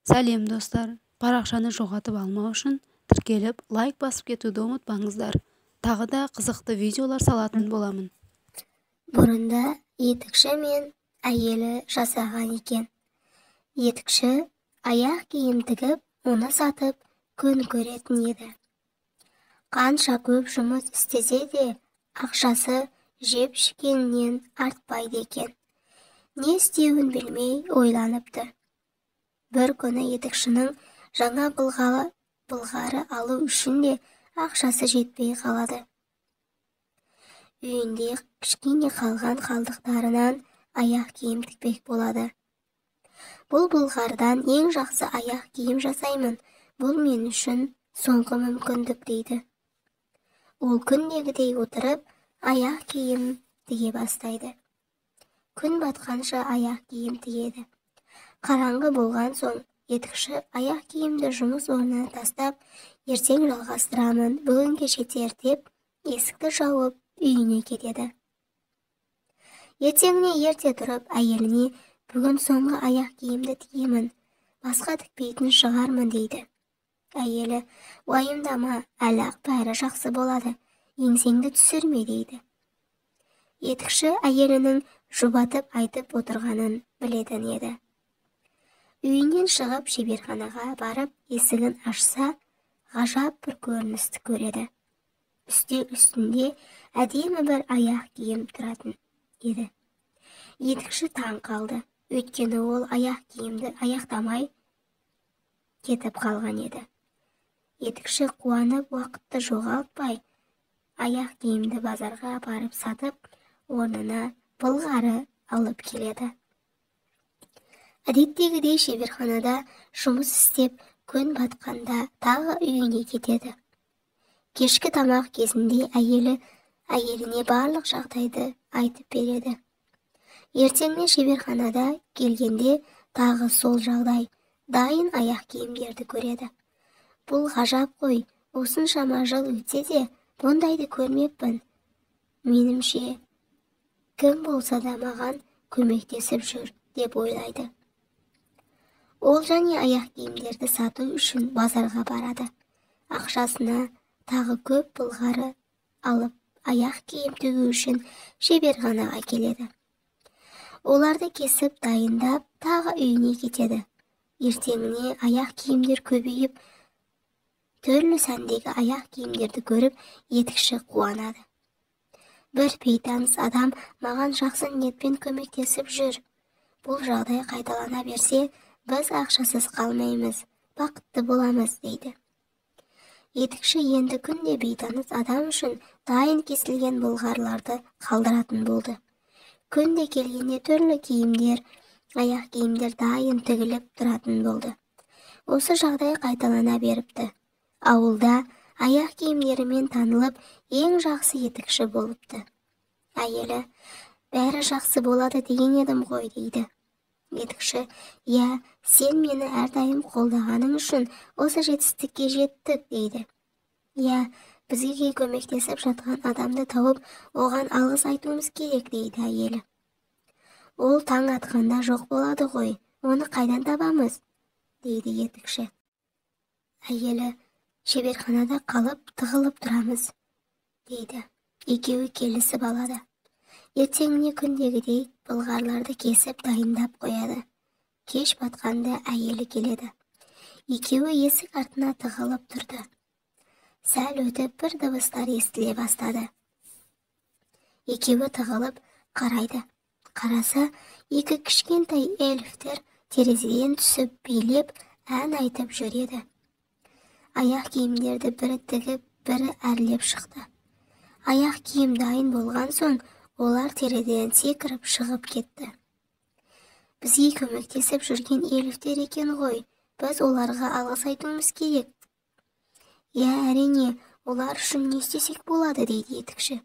Сәлем, достар! Парақшаны жоғалтып алмау үшін тіркеліп, лайк басып кетуді ұмытпаңыздар. Тағы да қызықты видеолар салатын боламын. Бұрында етікші мен әйелі жасаған екен. Етікші аяқ киім тігіп, оны сатып күн көретін еді. Қанша көп жұмыс істесе де, ақшасы жеп-ішкенінен артпайды екен. Не істеуін білмей ойланыпты. Бір күні етікшінің жаңа былғары алу үшін де ақшасы жетпей қалады. Үйінде кішкене қалған қалдықтарынан аяқ киім тікпек болады. Бұл былғарыдан ең жақсы аяқ киім жасаймын, бұл мен үшін соңғы мүмкіндік, дейді. Ол күндегідей отырып, аяқ киім тіге бастайды. Күн батқанша аяқ киім тігеді. Қараңғы болған соң етікші аяқ киімді жұмыс орнына тастап, ертең жалғастырамын, бүгінге жетер деп, есікті жауып, үйіне кетеді. Ертеңіне ерте тұрып, әйеліне: «Бүгін соңғы аяқ киімді тігемін, басқа тікпейтін шығармын», – дейді. Әйелі: «Уайымдама, әлі-ақ бәрі жақсы болады, еңсеңді түсірме», – дейді. Етікші әйелінің жұбатып айтып отырғанын білетін еді. Үйінен шығып, шеберханаға барып, есігін ашса, ғажап бір көріністі көреді. Үстел үстінде әдемі бір аяқ киім тұратын еді. Етікші таң қалды, өйткені ол аяқ киімді аяқтамай кетіп қалған еді. Етікші қуанып, уақытты жоғалтпай, аяқ киімді базарға апарып сатып, орнына былғары алып келеді. Әдеттегідей шеберханада жұмыс істеп, күн батқанда тағы үйіне кетеді. Кешкі тамақ кезінде әйелі әйеліне барлық жағдайды айтып береді. Ертеңіне шеберханада келгенде тағы сол жағдай: дайын аяқ киімдерді көреді. Бұл ғажап қой, осыншама жыл өтсе де, бұндайды көрмеппін. Менімше, кім болса да маған көмектесіп жүр, деп ойлайды. Ол және аяқ киімдерді сату үшін базарға барады. Ақшасына тағы көп былғары алып, аяқ киім тігу үшін шеберханаға келеді. Оларды кесіп дайындап, тағы үйіне кетеді. Ертеңіне аяқ киімдер көбейіп, түрлі сәндегі аяқ киімдерді көріп, етікші қуанады. Бір бейтаныс адам маған жақсы ниетпен көмектесіп жүр. Бұл жағдай қайталана берсе, біз ақшасыз қалмаймыз, бақытты боламыз, дейді. Етікші енді күнде бейтаныс адам үшін дайын кесілген былғарыларды қалдыратын болды. Күнде келгенде түрлі киімдер, аяқ киімдер дайын тігіліп тұратын болды. Осы жағдай қайталана беріпті. Ауылда аяқ киімдерімен танылып, ең жақсы етікші болыпты. Әйелі: «Бәрі жақсы болады деген едім ғой», – дейді. Етікші: «Иә, сен мені әрдайым қолдағаның үшін осы жетістікке жеттік», – дейді. Иә, бізге көмектесіп жатқан адамды тауып, оған алғыс айтуымыз керек, дейді әйелі. Ол таң атқанда жоқ болады ғой, оны қайдан табамыз, дейді етікші. Әйелі: «Шеберханада қалып, тығылып тұрамыз», – дейді. Екеуі келісіп алады. Ертеңіне күндегідей былғарыларды кесіп дайындап қояды. Кеш батқанда әйелі келеді. Екеуі есік артына тығылып тұрды. Сәл өтіп, бір дыбыстар естіле бастады. Екеуі тығылып қарайды. Қараса, екі кішкентай эльфтер терезеден түсіп, билеп, ән айтып жүреді. Аяқ киімдерді бірі тігіп, бірі әрлеп шықты. Аяқ киім дайын болған соң, олар терезеден секіріп шығып кетті. Бізге көмектесіп жүрген эльфтер екен ғой, біз оларға алғыс айтуымыз керек. Иә, әрине, олар үшін не істесек болады, дейді етікші.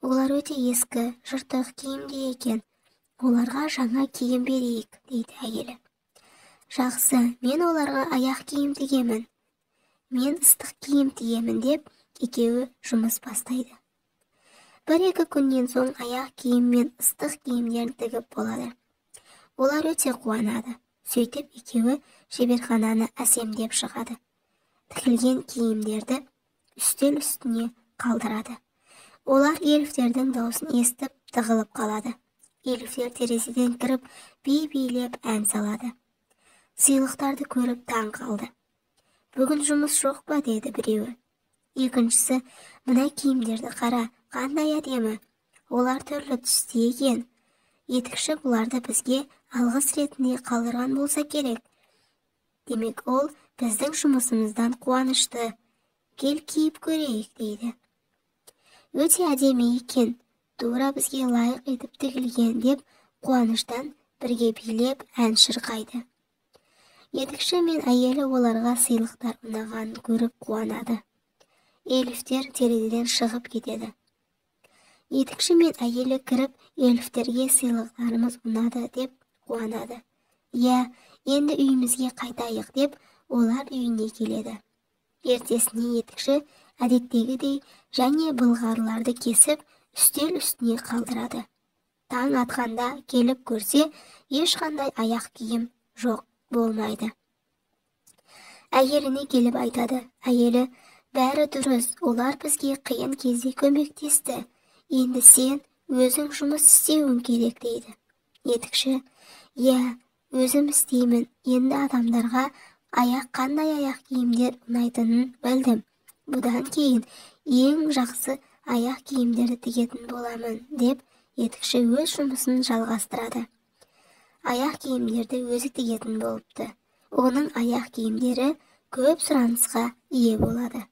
Олар өте ескі, жыртық киімде екен, оларға жаңа киім берейік, дейді әйелі. Жақсы, мен оларға аяқ киім тігемін, мен ыстық киім тігемін, деп екеуі жұмыс бастайды. Бір-екі күннен соң аяқ киім мен ыстық киімдерін тігіп болады. Олар өте қуанады. Сөйтіп екеуі шеберхананы әсемдеп шығады. Тігілген киімдерді үстел үстіне қалдырады. Олар эльфтердің даусын естіп тығылып қалады. Эльфтер терезеден кіріп би билеп ән салады. Сыйлықтарды көріп таң қалды. Бүгін жұмыс жоқ па, деді біреуі. Екіншісі, мына киімдерді қара, қандай әдемі. Олар түрлі түсте екен. Етікші бұларды бізге алғыс ретінде қалдырған болса керек. Демек, ол біздің жұмысымыздан қуанышты. Кел киіп көрейік, дейді. Өте әдемі екен, тура бізге лайық етіп тігілген, деп қуаныштан бірге билеп ән шырқайды. Етікші мен әйелі оларға сыйлықтар ұнағанын көріп қуанады. Эльфтер терезеден шығып кетеді. Етікші мен әйелі кіріп, эльфтерге сыйлықтарымыз ұнады деп қуанады. Иә, енді үйімізге қайтайық, деп олар үйіне келеді. Ертесіне етікші әдеттегідей және былғарыларды кесіп, үстел үстіне қалдырады. Таң атқанда келіп көрсе, ешқандай аяқ киім жоқ болмайды. Әйеліне келіп айтады. Әйелі, бәрі дұрыс, олар бізге қиын кезде көмектесті. Енді сен өзің жұмыс істеуің керек, дейді. Етікші, иә, өзім істеймін, енді адамдарға қандай аяқ киімдер ұнайтынын білдім. Бұдан кейін ең жақсы аяқ киімдерді тігетін боламын, деп етікші өз жұмысын жалғастырады. Аяқ киімдерді өзі тігетін болыпты. Оның аяқ киімдері көп сұранысқа ие болады.